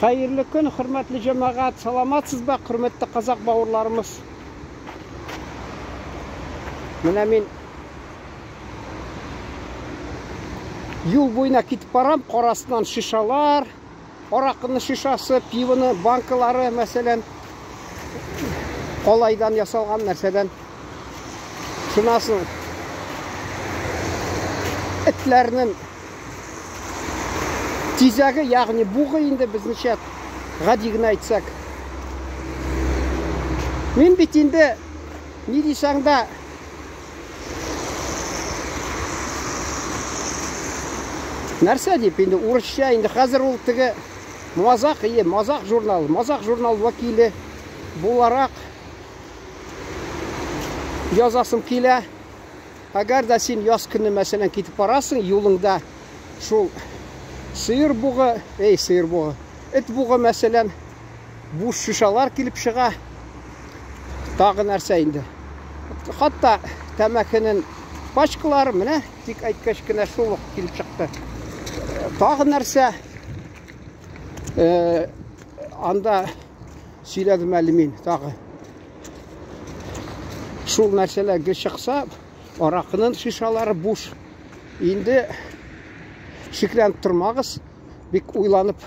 Хәерле көн, хөрмәтле җәмәгать, саламатсыз ба, хөрмәтле казак бауырларымыз. Менә мин юл буена китеп барам, карасынан шишалар, аракының шишасы, пивоны, банкалары, мәсәлән, калайдан ясалган нәрсәдән. Шуннан соң этләрнең тизәге, ягъни бугы инде безнечә гади генә әйтсәк. Мин бит инде ни дисәң дә нәрсә дип инде урысча инде хәзер ул теге Мазак, ие, Мазак журнал, Мазак журнал вәкиле буларак язасым килә. Әгәр дә син яз көне, мәсәлән, китеп барасың, юлыңда шул сыер бугы, эй, сыер бугы, эт бугы, мәсәлән, буш шишалар килеп чыга. Тагы нәрсә инде? Хатта тәмәкенең пачкалары, менә, тик әйткәч кенә шул ук килеп чыкты. Тагы нәрсә? Э, анда сөйләдем әле мин тагы. Шул нәрсәләр гел чыкса, аракының шишалары буш. Инде шикләнеп тормагыз, бик уйланып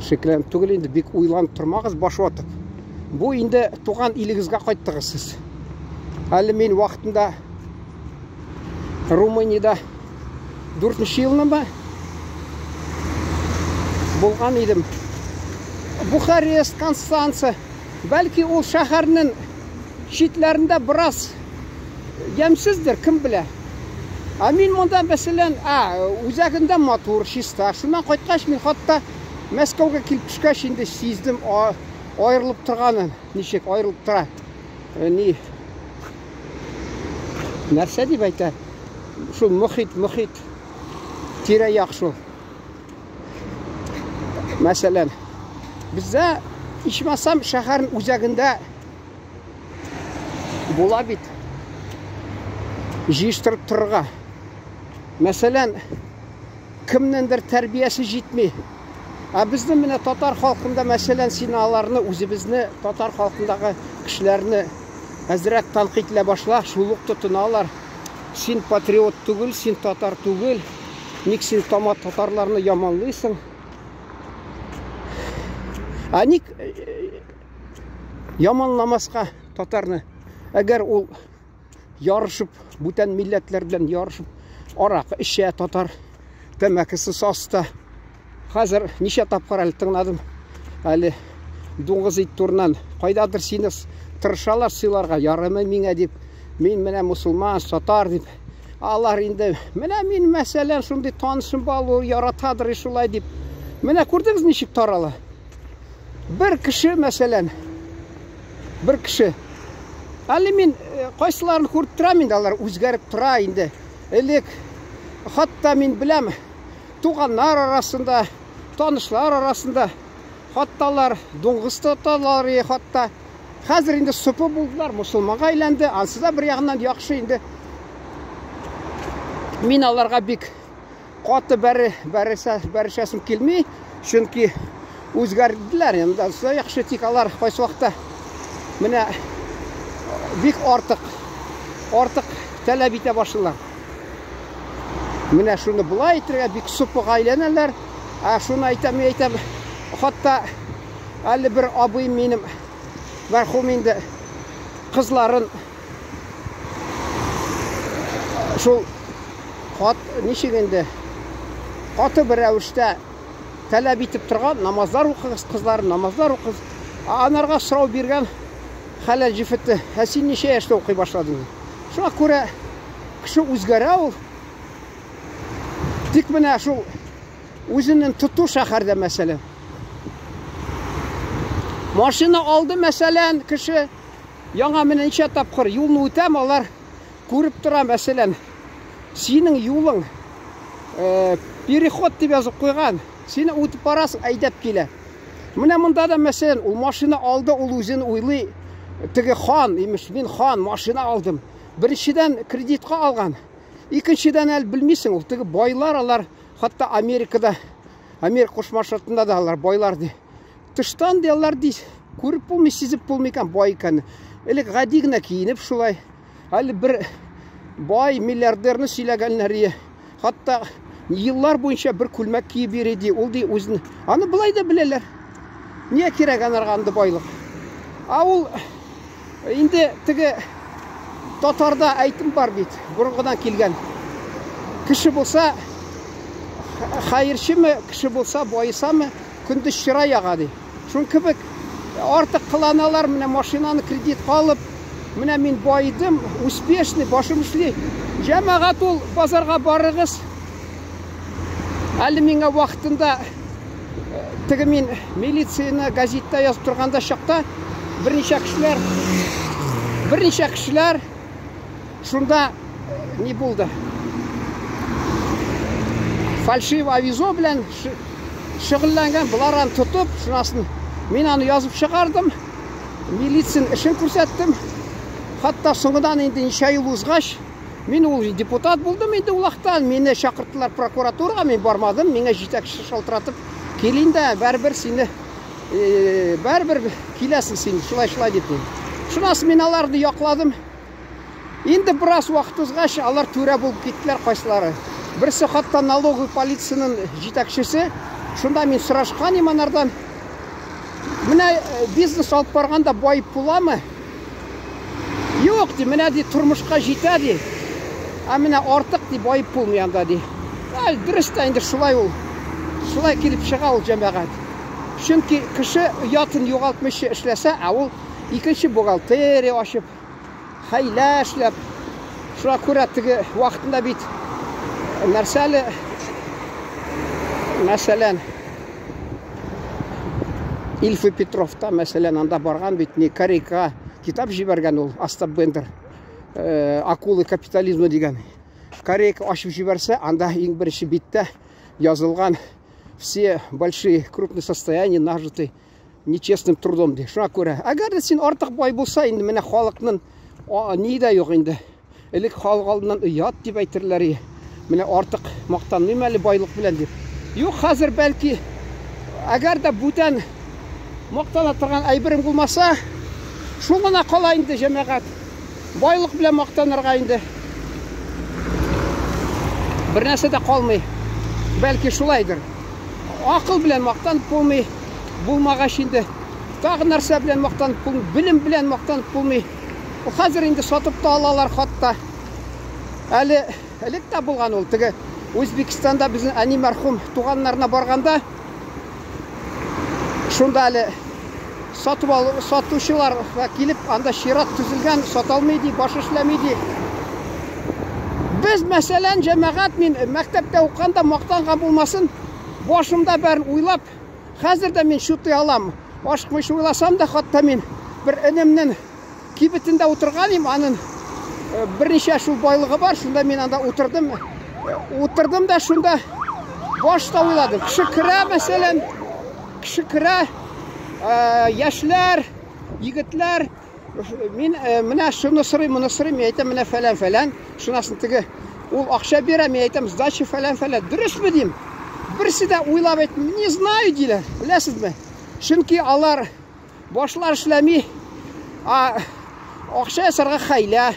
шикләнеп түгел инде, бик уйланып тормагыз, баш ватып. Бу инде туган илегезгә кайттыгыз сез. Әле мин вакытында Румыниядә 4 елнымы булган идем. Бухарест, Констанца. Бәлки ул шәһәрнең читләрендә бераз ямьсездер, кем белә. Ә мин монда, мәсәлән, ә, үзәгендә матур, чиста. Шуннан кайткач, мин хатта Мәскәүгә килеп төшкәч инде сиздем, аерылып торганын, ничек аерылып тора. Э, ни нәрсә дип әйтә? Шул мөхит, мөхит тирә-як шул. Мәсәлән, бездә ичмасам шәһәрнең үзәгендә була бит җыештырып торырга. Мәсәлән, кемнеңдер тәрбиясе җитми. Ә безнең менә татар халкында, мәсәлән, син аларны үзебезне татар халкындагы кешеләрне әзрәк тәнкыйтьләп башла, шул ук тотыналар. Син патриот түгел, син татар түгел. Ник син тома татарларны яманлыйсың? Ә ник э, э, яманламаска татарны? Әгәр ул ярышып, бүтән милләтләр белән ярышып, аракы эчә татар, тәмәкесе саста. Хәзер ничә тапкыр әле тыңладым. Әле дуңгыз ит турыннан кайдадыр сине тырышалар сыйларга, ярымы миңа дип. Мин менә мусулман, татар дип. Алар инде менә мин мәсәлән шундый танышым бар, ул яратадыр шулай дип. Менә күрдегез ничек тарала? Бер кеше мәсәлән, бер кеше. Әле мин э, кайсыларын күреп торам инде, алар үзгәреп тора инде. Элек хатта мин беләм, туганнар арасында, танышлар арасында хатта алар дуңгыз тоталар, хатта. Хәзер инде сопы булдылар, мусулманга әйләнде. Ансы да бер ягыннан яхшы инде. Мин аларга бик каты бәре, бәресә, бәрешәсем килми, чөнки үзгәрделәр. Инде ансы да яхшы, тик алар кайсы вакытта менә бик артык, артык таләп итә башлыйлар. Менә шуны болай итергә бик сопыга әйләнәләр. Ә шуны әйтәм, әйтәм, хатта әле бер абыем минем мәрхүм инде кызларын шул хат ничек инде каты бер рәвештә таләп итеп торган намазлар укыгыз, кызлар, намазлар укыгыз. Ә анарга сорау биргән хәләл җефете, ә син ничә яшьтә укый башладың? Шуңа күрә кеше үзгәрә ул. Тик менә шул үзенең тоту шәһәрдә мәсәлән. Машина алды мәсәлән, кеше яңа менә ничә тапкыр юлны үтәм, алар күреп тора мәсәлән. Синең юлың э, переход дип язып куйган. Сине үтеп барасың, әйдәп килә. Менә монда да мәсәлән, ул машина алды, ул үзен уйлый, теге хан, имеш, мин хан, машина алдым. Беренчедән кредитка алган. Икенчедән әле белмисең, ул теге байлар алар хатта Америкада Америка Кушма Штатында да алар байлар ди. Тыштан ди алар ди, күреп булмый, сизеп булмый икән бай икәнне. Элек гади генә киенеп шулай. Әле бер бай миллиардерны сөйләгәннәр ие. Хатта еллар буенча бер күлмәк киеп йөри ди, ул ди үзен. Аны былай да беләләр. Нигә кирәк анарга анда байлык? А ул инде теге татарда әйтем бар бит, борынгыдан килгән. Кеше булса, хәерчеме, кеше булса, байысамы, көндез чыра яга ди. Шун кебек артык кыланалар, менә машинаны кредитка алып, менә мин байыдым, успешный, башым эшли. Җәмәгать ул базарга барыгыз. Әле миңа вакытында теге мин милицияне газетта язып торганда чакта берничә кешеләр берничә кешеләр шунда ни булды? Фальшив авизо белән шөгыльләнгән, болар аны тотып, шунасын мин аны язып чыгардым. Милициянең эшен күрсәттем. Хатта соңыннан инде ничә ел узгач, мин ул депутат булдым инде ул вакытта. Мине чакырттылар прокуратурага, мин бармадым. Миңа җитәкче шалтыратып, кил инде, барыбер сине барыбер киләсең син, шулай-шулай дип. Шуннан мин аларны якладым. Инде бераз вакыт узгач, алар түрә булып киттеләр кайсылары. Берсе хатта налоговый полициянең җитәкчесе. Шунда мин сорашкан идем анардан. Менә бизнес алып барганда баеп буламы? Юк, ди, менә ди тормышка җитә ди. Ә менә артык ди баеп булмый анда ди. Ә, дөрес тә инде шулай ул. Шулай килеп чыга ул җәмәгать. Чөнки кеше оятын югалтмыйча эшләсә, ә ул икенче бухгалтерия ачып, хәйлә эшләп, шуңа күрә теге вакытында бит нәрсә әле, мәсәлән, Ильф и Петров та, мәсәлән, анда барган бит, не Корейка китап җибәргән ул, Остап Бендер, Акулы капитализма дигән. Корейка ачып җибәрсә, анда иң беренче биттә язылган все большие крупные состояния нажиты нечестным трудом ди. Шуңа күрә, әгәр дә син артык бай булса, инде менә халыкның ни дә юк инде. Элек халык алдыннан оят дип әйтерләр иде. Менә артык мактанмыйм әле байлык белән дип. Юк, хәзер бәлки әгәр дә бүтән мактана торган әйберем булмаса, шул гына кала инде җәмәгать. Байлык белән мактанырга инде бер нәрсә дә калмый. Бәлки шулайдыр. Акыл белән мактанып булмый. Булмагач инде тагы нәрсә белән мактанып булмый, белем белән мактанып булмый. Хәзер инде сатып та алалар хатта. Әле элек тә булган ул теге Үзбекстанда безнең әни мәрхүм туганнарына барганда шунда әле сатып ал, сатучылар килеп, анда чират төзелгән, сата алмый ди, баш эшләми ди. Без, мәсәлән, җәмәгать, мин мәктәптә укыганда мактанган булмасын, башымда бәрен уйлап, хәзер дә мин чутый алам. Ашыкмыйча уйласам да, хатта мин бер энемнең кибетендә утырган идем, аның берничә шул байлыгы бар, шунда мин анда утырдым. Утырдым да шунда башта уйладым. Кеше керә, мәсәлән, кеше керә, яшьләр, егетләр, мин менә шуны сорыйм, моны сорыйм, мин әйтәм, менә фәлән-фәлән, шунасын теге ул акча бирә, мин әйтәм, сдача фәлән-фәлән. Дөресме дим? Берсе дә уйлап әйтми, не знаю диләр, беләсезме? Чөнки алар башлар эшләми, а акча ясарга хәйлә.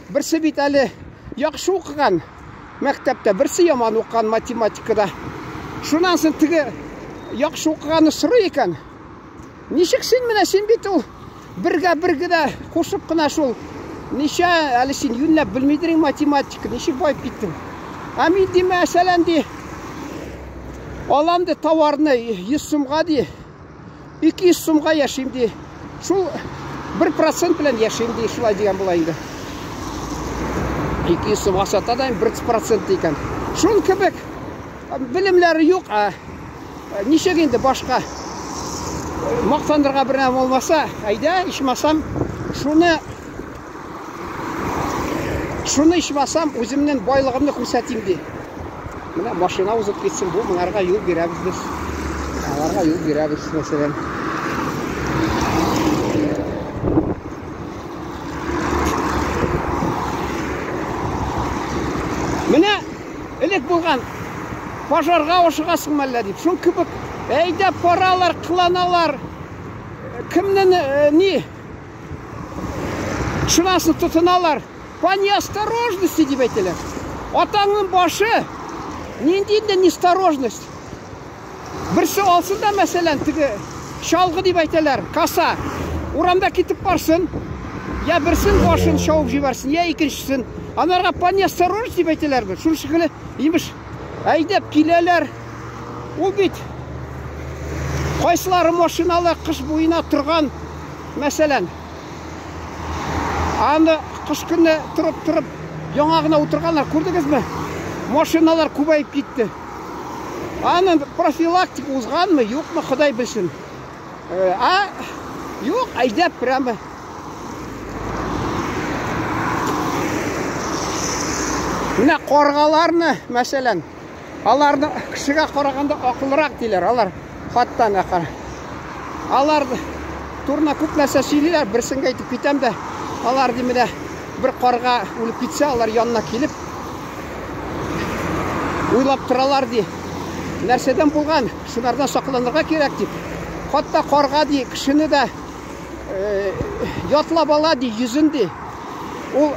Берсе бит әле яхшы укыган мәктәптә, берсе яман укыган математикада. Шуннан соң теге яхшы укыганы сорый икән. Ничек син менә син бит ул бергә бергә дә кушып кына шул ничә әле син юньләп белмидең математика, ничек баеп киттең? Ә мин ди, мәсәлән ди, алам ди товарны 100 сумга ди, 200 сумга яшим ди. Шул 1% белән яшим ди, шулай дигән була инде. 200 сумга сата да 1% икән. Шул кебек белемләре юк, ә ничек инде башка мактанырга бер нәмә булмаса, әйдә, ичмасам, шуны ичмасам, үземнең байлыгымны күрсәтим ди. Менә машина узып китсен, бу моңарга юл бирәбез без. Аларга юл бирәбез, мәсәлән. Менә элек булган Пожарга ашыгасыңмы әллә дип. Шул кебек әйдәп баралар, кыланалар. Кемнең ни шунасын тотыналар. По неосторожности дип әйтәләр. Атаңның башы нинди инде неосторожность? Берсе алсын да, мәсәлән, теге чалгы дип әйтәләр, каса. Урамда китеп барсын, я берсен башын чабып җибәрсен, я икенчесен. Анарга по неосторожности дип әйтәләр бер. Шул шикелле, имеш, әйдәп киләләр. Ул бит кайсылары машиналы кыш буена торган, мәсәлән, аны кыш көне торып-торып яңа гына утырганнар, күрдегезме? Машиналар күбәеп китте. Аны профилактика узганмы, юкмы, Ходай белсен. А юк, әйдәп прямо. Менә каргаларны, мәсәлән, аларны кешегә караганда акыллырак диләр. Алар хатта нәкъ. Алар турында күп нәрсә сөйлиләр, берсен әйтеп китәм дә, алар ди менә бер карга үлеп китсә, алар янына килеп уйлап торалар ди. Нәрсәдән булган, шунардан сакланырга кирәк дип. Хатта карга ди, кешене дә ятлап ала ди, йөзен ди. Ул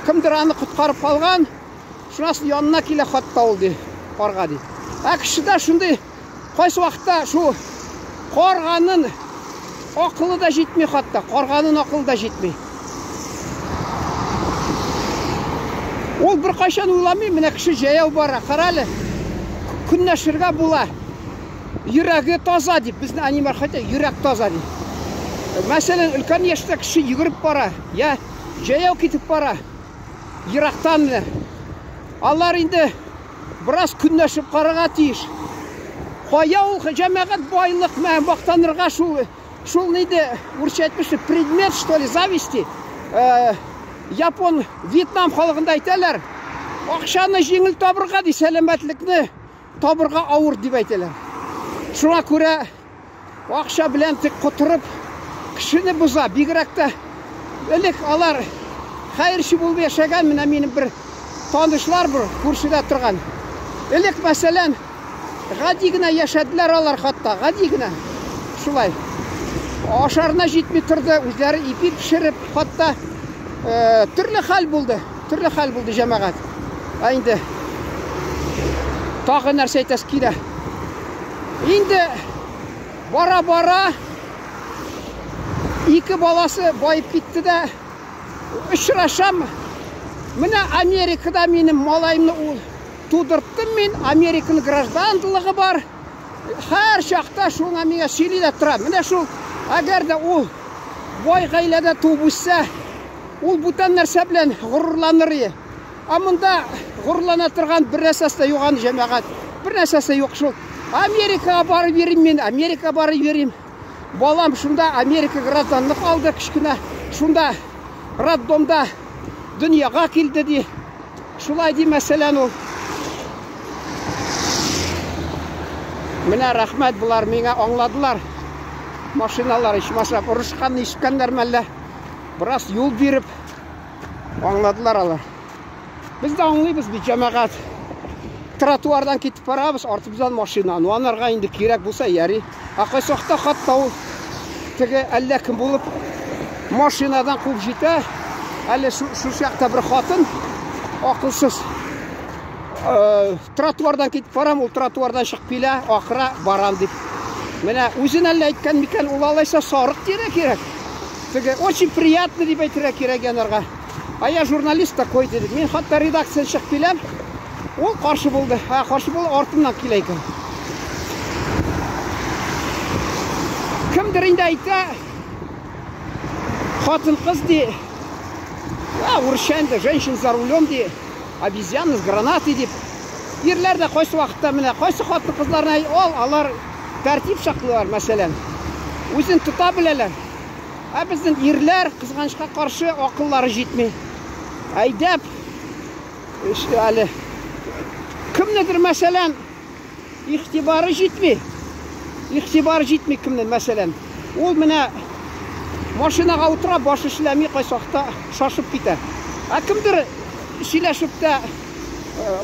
кемдер аны коткарып калган, шунасы янына килә хатта ул ди, карга ди. Ә кешедә шундый кайсы вакытта шул карганын акылы да җитми хатта, карганын акылы да җитми. Ул бер кайчан уйламый, менә кеше җәяү бара, кара әле, көнләшергә була. Йөрәге таза дип, безнең әниләр хәтта йөрәк таза ди. Мәсәлән, өлкән яшьтә кеше йөгереп бара, я җәяү китеп бара. Ерактан менә. Алар инде бераз көнләшеп карарга тиеш. Кая ул җәмәгать байлык, мә мактанырга шул шул нидә, урысча әйтмешли, предмет, что ли, зависти. Япон, Вьетнам халкында әйтәләр, акчаны җиңел табырга ди, сәламәтлекне табырга авыр дип әйтәләр. Шуңа күрә акча белән тик котырып кешене боза. Бигрәк тә элек алар хәерче булып яшәгән, менә минем бер танышлар бер күршедә торган. Элек, мәсәлән, гади генә яшәделәр алар хатта, гади генә. Шулай. Ашарына җитми торды, үзләре ипи пешереп, хатта төрле хәл булды. Төрле хәл булды, җәмәгать. Ә инде тагы нәрсә әйтәсе килә. Инде бара-бара ике баласы баеп китте дә, очрашам. Менә Америкада минем малаемны ул тудырттым мин, Американың гражданлыгы бар. Һәр чакта шуңа миңа сөйли дә тора. Менә шул, әгәр дә ул бай гаиләдә туып үссә, ул бүтән нәрсә белән горурланыр иде. Ә монда горурлана торган бер нәрсәсе дә юк аны, җәмәгать. Бер нәрсәсе юк шул. Америкага барып йөрим мин, Америкага барып йөрим. Балам шунда Америка гражданлык алды кечкенә. Шунда роддомда дөньяга килде ди. Шулай ди, мәсәлән, ул. Менә рәхмәт, болар миңа аңладылар. Машиналар ичмасам орышканны ишеткәннәр мәллә. Бераз юл биреп аңладылар алар. Без дә аңлыйбыз бит, җәмәгать. Тротуардан китеп барабыз, артыбыздан машина. Ну, анарга инде кирәк булса, яри. Ә кайсы вакытта хатта ул теге әллә кем булып машинадан куып җитә. Әле шу якта бер хатын акылсыз тротуардан китеп барам, ул тротуардан чыгып килә, ахыра барам дип. Менә үзен әллә әйткән микән, ул алайса сарык дияргә кирәк. Теге очень приятно дип әйтергә кирәк янарга. А я журналист такой диде. Мин хатта редакциядән чыгып киләм. Ул каршы булды. А, каршы булды, артымнан килә икән. Кемдер инде әйтә, хатын-кыз ди, а, урысча инде, женщин за рулем ди, обезьяны с гранатой дип. Ирләр дә кайсы вакытта менә кайсы хатын-кызларны ал, алар тәртип саклыйлар, мәсәлән. Үзен тота беләләр. Ә безнең ирләр, кызганычка каршы, акыллары җитми. Әйдәп, әле кемнедер, мәсәлән, игътибары җитми. Игътибары җитми кемнең, мәсәлән. Ул менә машинага утыра, башы эшләми, кайсы вакытта шашып китә. Ә кемдер сөйләшеп тә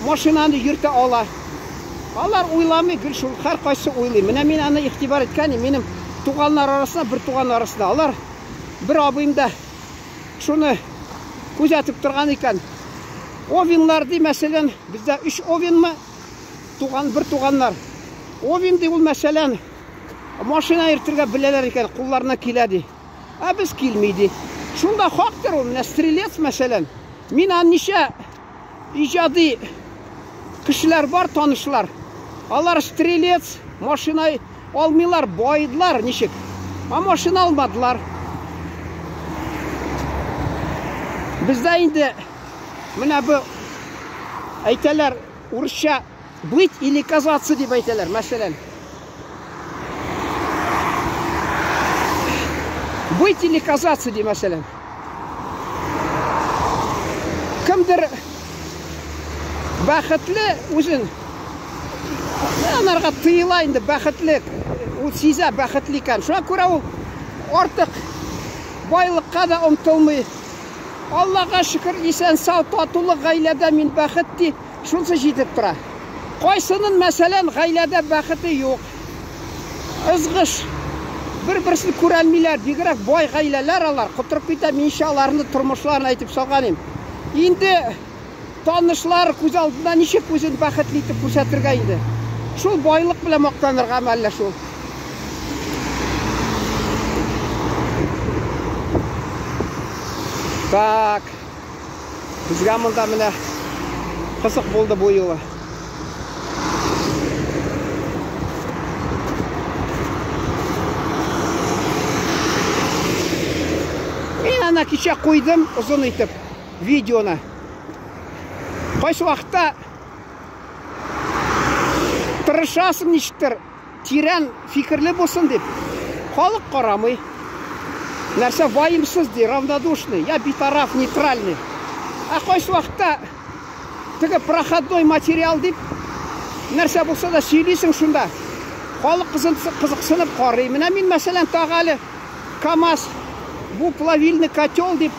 машинаны йөртә ала. Алар уйламый, гел шул һәркайсы уйлый. Менә мин аны игътибар иткән, минем туганнар арасында, бер туган арасында алар бер абыем да шуны күзәтеп торган икән. Овинлар ди, мәсәлән, бездә өч овинмы? Туган бер туганнар. Овин ди ул мәсәлән, машина йөртергә беләләр икән, кулларына килә ди. Ә без килми ди. Шунда хактыр ул, менә стрелец мәсәлән. Мин аны ничә иҗади кешеләр бар, танышлар. Алар стрелец, машина алмыйлар, байыдлар ничек. А машина алмадылар. Бездә инде менә бу әйтәләр урысча быть или казаться дип әйтәләр, мәсәлән. Быть или казаться ди, мәсәлән. Кемдер бәхетле үзен анарга тыела инде бәхетле, ул сизә бәхетле икән. Шуңа күрә ул артык байлыкка да омтылмый. Аллага шөкер, исән-сау, татулык гаиләдә мин бәхет ди. Шунсы җитеп тора. Кайсынын, мәсәлән, гаиләдә бәхете юк. Ызгыш. Бер-берсен күрәлмиләр. Бигрәк бай гаиләләр алар. Котырып китә, мин ничә аларны тормышларын әйтеп салган идем. Инде танышлар күз алдында ничек үзен бәхетле итеп күрсәтергә инде? Шул байлык белән мактаныргамы әллә шул? Так. Безгә монда менә кызык булды бу юлы. Мин ана кичә куйдым озын итеп видеоны. Кайсы вакытта тырышасың ничектер тирән фикерле булсын дип, халык карамый. Нәрсә ваемсыз ди, равнодушный, я битараф, нейтральный. Ә кайсы вакытта теге проходной материал дип, нәрсә булса да сөйлисең шунда. Халык кызыксынып карый. Менә мин, мәсәлән, тагы әле КАМАЗ бу плавильный котел дип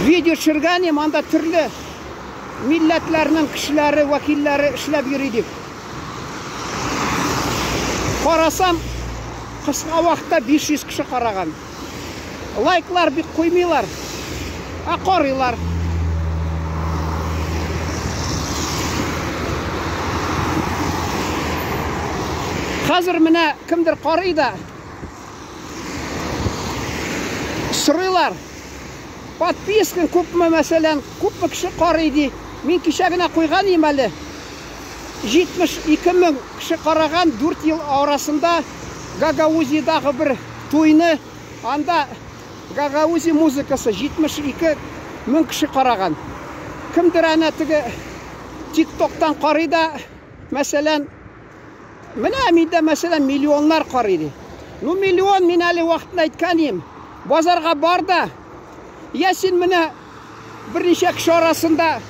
видео төшергән идем, анда төрле милләтләрнең кешеләре, вәкилләре эшләп йөри дип. Карасам, кыска вакытта 500 кеше караган. Лайклар бик куймыйлар, ә карыйлар. Хәзер менә кемдер карый да сорыйлар. Подпискаң күпме, мәсәлән, күпме кеше карый ди. Мин кичә генә куйган идем әле. 72 мең кеше караган 4 ел арасында Гагаузиядагы бер туйны, анда Гагаузия музыкасы 72 мең кеше караган. Кемдер әнә теге ТикТоктан карый да, мәсәлән, менә миндә, мәсәлән, миллионнар карый ди. Ну, миллион мин әле вакытында әйткән идем. Базарга бар да, я син менә берничә кеше арасында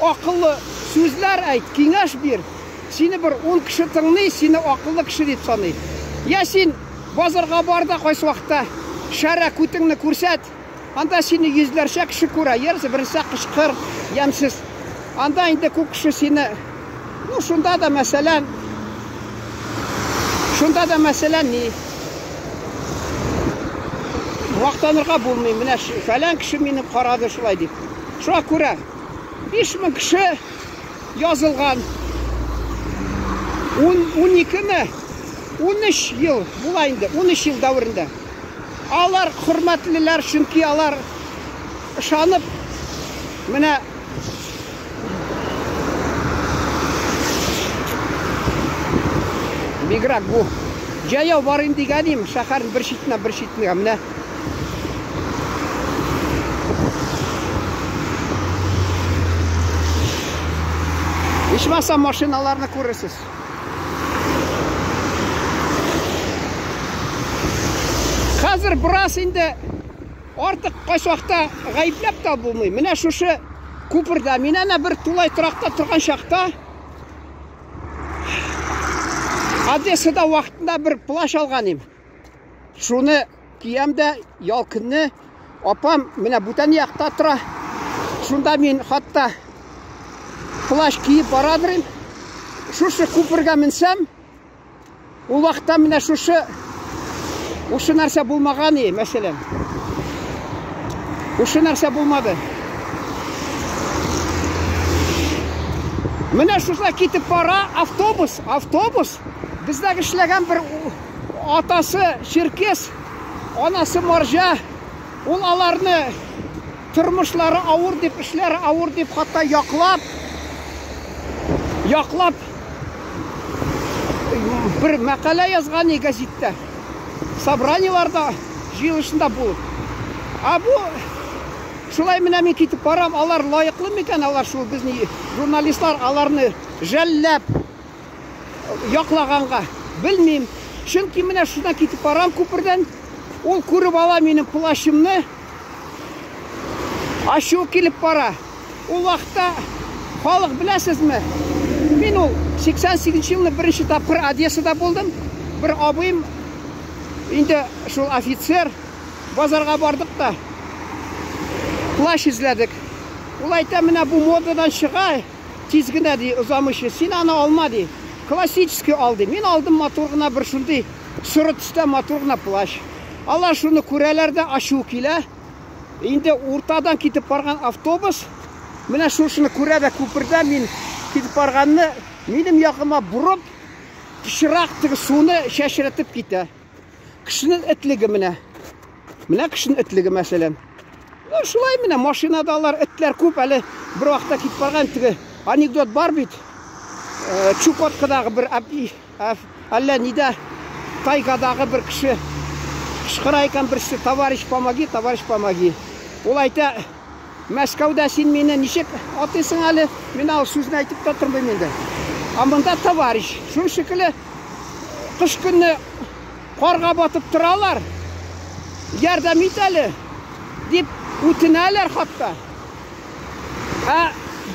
акыллы сүзләр әйт, киңәш бир. Сине бер 10 кеше тыңлый, сине акыллы кеше дип саный. Я син базарга бар да кайсы вакытта шәрә күтеңне күрсәт, анда сине йөзләрчә кеше күрә, ярысы беренче кычкыр, ямьсез. Анда инде күп кеше сине, ну, шунда да мәсәлән, шунда да мәсәлән ни? Мактанырга булмый, менә фәлән кеше мине карады шулай дип. Шуңа күрә 5000 кеше язылган. 12-ме? 13 ел була инде, 13 ел дәверендә. Алар хөрмәтлеләр, чөнки алар ышанып менә бигрәк бу җәяү барыйм дигән идем, шәһәрнең бер читенә бер читенә менә. Ичмаса машиналарны күрерсез. Хәзер бераз инде артык кайсы вакытта гаепләп тә булмый. Менә шушы күпердә мин әнә бер тулай торакта торган чакта Одессада вакытында бер плащ алган идем. Шуны киям дә ял көнне апам менә бүтән якта тора. Шунда мин хатта Плащ киеп барадыр инде. Шушы күпергә менсәм, ул вакытта менә шушы ушы нәрсә булмаган и, мәсәлән. Ушы нәрсә булмады. Менә шушылай китеп бара автобус, автобус. Бездә эшләгән бер атасы черкес, анасы марҗа. Ул аларны тормышлары авыр дип, эшләре авыр дип, хатта яклап, яклап бер мәкалә язган и газетта. Собраниеларда, җыелышында булып. А бу шулай менә мин китеп барам, алар лаеклы микән, алар шул безне журналистлар аларны жәлләп яклаганга белмим. Чөнки менә шуннан китеп барам күпердән, ул күреп ала минем плащымны. Ачуы килеп бара. Ул вакытта халык беләсезме? Мин ул 88 елны беренче тапкыр Одессада булдым. Бер абыем инде шул офицер базарга бардык та плащ эзләдек. Ул әйтә, менә бу модадан чыга, тиз генә ди, озамыйча, син аны алма ди. Классический ал ди. Мин алдым матур гына бер шундый соры төстә матур гына плащ. Алар шуны күрәләр дә ачу килә. Инде уртадан китеп барган автобус менә шушыны күрә дә күпердә мин китеп барганны минем ягыма борып, пычрак теге суны чәчрәтеп китә. Кешенең этлеге менә. Менә кешенең этлеге мәсәлән. Ну, шулай менә машинада алар этләр күп әле бер вакытта китеп барган теге анекдот бар бит. Э, Чукоткадагы бер әллә нидә тайгадагы бер кеше кычкыра икән берсе, товарищ, помоги, товарищ, помоги. Ул әйтә, Мәскәүдә син мине ничек атыйсың әле? Мин ал сүзне әйтеп тә тормыйм инде. А монда товарищ. Шул шикелле кыш көне карга батып торалар. Ярдәм ит әле дип үтенәләр хатта. Ә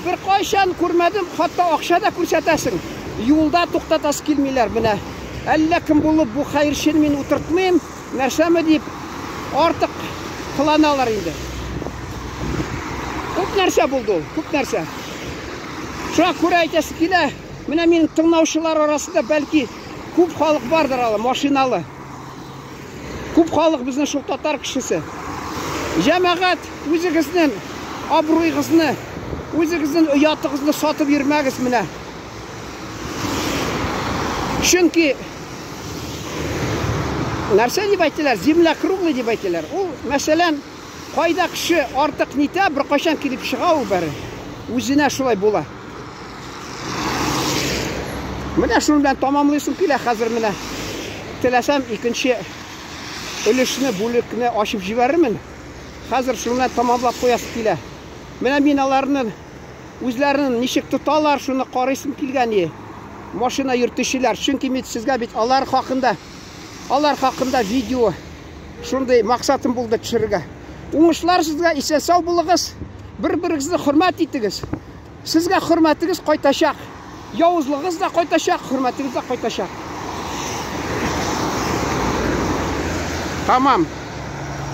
бер кайчан күрмәдем, хатта акча да күрсәтәсең. Юлда туктатасы килмиләр менә. Әллә кем булып бу хәерчене мин утыртмыйм, нәрсәме дип артык кыланалар инде. Күп нәрсә булды ул, күп нәрсә. Шуңа күрә әйтәсе килә, менә минем тыңлаучылар арасында бәлки күп халык бардыр алы, машиналы. Күп халык безнең шул татар кешесе. Җәмәгать, үзегезнең абруегызны, үзегезнең оятыгызны сатып йөрмәгез менә. Чөнки нәрсә дип әйтәләр? Земля круглый дип әйтәләр. Ул, мәсәлән, кайда кеше артык нитә, бер кайчан килеп чыга ул бәре. Үзенә шулай була. Менә шуның белән тамамлыйсым килә хәзер менә. Теләсәм, икенче өлешне, бүлекне ачып җибәрермен. Хәзер шуның белән тамамлап куясы килә. Менә мин аларны үзләрен ничек тоталар, шуны карыйсым килгән и. Машина йөртүчеләр. Чөнки мин сезгә бит алар хакында, алар хакында видео шундый максатым булды төшерергә. Уңышлар сезгә, исән-сау булыгыз. Бер-берегезне хөрмәт итегез. Сезгә хөрмәтегез кайтачак. Явызлыгыз да кайтачак, хөрмәтегез дә кайтачак. Тамам.